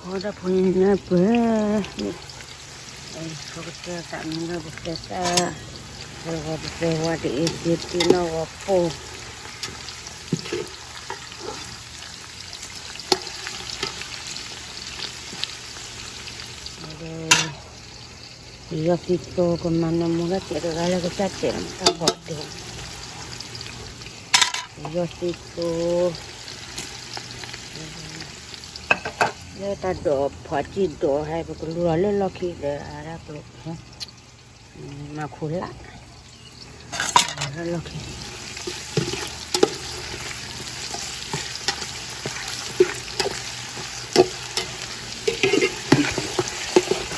ဝဲဒၣ်ဖိညါပှဲၤ, ပကတဲသးမံလၢပတဲသး, ပကတဲဝါတအ့ၣ်သ့တ့နီၢ်ဂီၤဖိ, ယီၢ်သံသိကမၤနၢမူလၢတဲတဂၤလၢကစၢ်တဲာ်တၢ်ဘီၣ်တဲာ်, ယီၢ်သံသိ လၢတၢ်ဒိးဖီၣ်စံၣ်ဒိးဟဲ ပကလူလီၤလၢလီၢ်ခံဒီး အဒၣ်ကျိၤဖဲ မၤခိၣ်လၢ် လၢလီၢ်ခံ ဃီလီ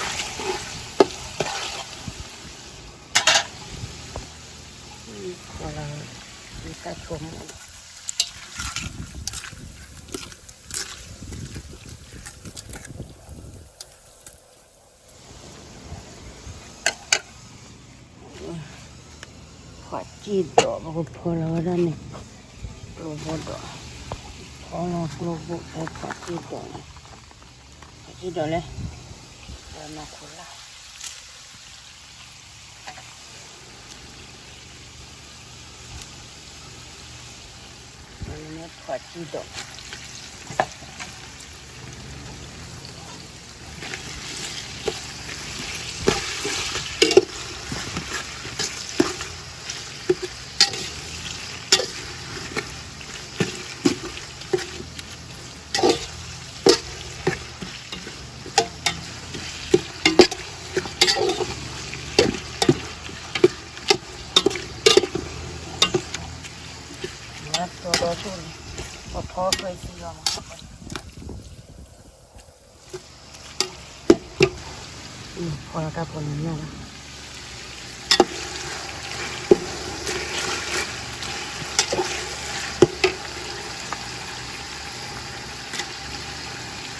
ၤ ယတၢ်ဆိကမိၣ် ဖီၣ်စံၣ်ဒိး ပကဖီလီၤဝဲဒၣ်န့ၣ်, ကျိဘိဒီး ဖီလီၤကျိဘိ ဖီဖီၣ်စံၣ်ဒိးန့ၣ်, ဖီၣ်စံၣ်ဒိးလဲၣ်, ဒီးမၤခိၣ်လၢ် ဖီၣ်စံၣ်ဒိး မၤတိၢ်ဒီးဆူၣ်န့ၣ် ပဖီခွဲဆံလီၤမး ဖီလီၤတၢ်ဖိန့ၣ်ညါလီၤ တၢ်ခံဂ့ၤ မ့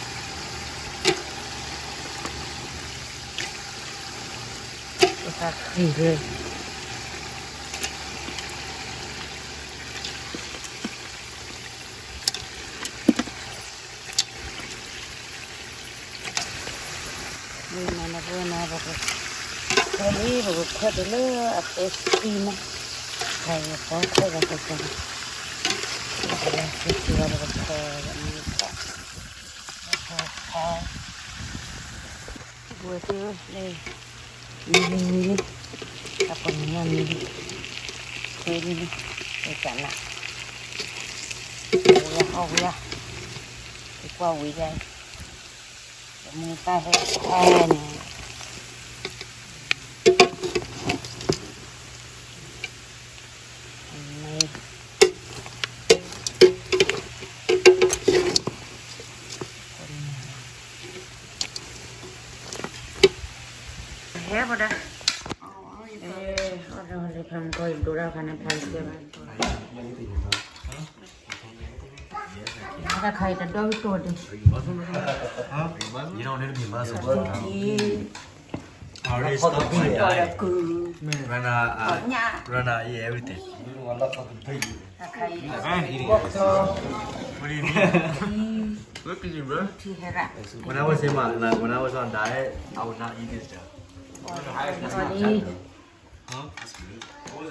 ၢ်နၤနဝဲနၤ ပကခွဲးလံ ပကခွဲးတုၤလၢအပဲသံမး ဟဲယဖီခွဲးဂၤကစၢ် ပကလဲၤစံၣ်စံၣ်လီၤ ပကခွဲးလၢမ့ၢ်ဖီ ဖီ ဝဲသ့ၣ်လၢ မံၤလံ မံၤလံ အပှၤညီမံၤလံ ခွဲးလံလံ ဝဲကနၣ် ဝဲဟီၣ်ဝဲ ပကွၢ်ဝံၤဒၣ် ပမ့ၢ်တၢ်ဟဲခီန့ၣ် ဟဲပဒၣ် တၢ်ခါအံၤတဒီဝံၣ်တိၢ်ဒံး Rana, uh, Rana eat everything. What do you mean? Look at you, bro. When I was in my, like, when I was on diet, I would not eat this stuff.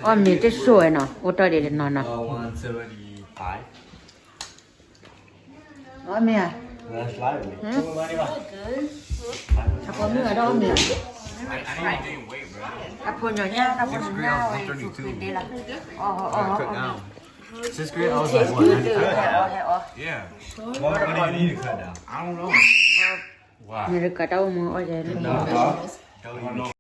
အီၣ်မ့ၤတစိၢ်ဝဲနီၤ အိၣ်တ့ၢ်ဒံးနီၤနီၤ One seventy-five. အီၣ်မ့ၤဧါ အဖိမုၣ်အဒီးအီၣ်မ့ၤဧါ အဖိညါညါ အဖိညါညါဝဲ စူၤက့ၤဒ့လီၤ အီၣ်အီၣ်အီၣ် Sixth grade, I was like, what, ninety-five? Yeah. Why, why do you need to cut down? I don't know. Why? နကတၢ်အိၣ်မူအီၣ်ယဲ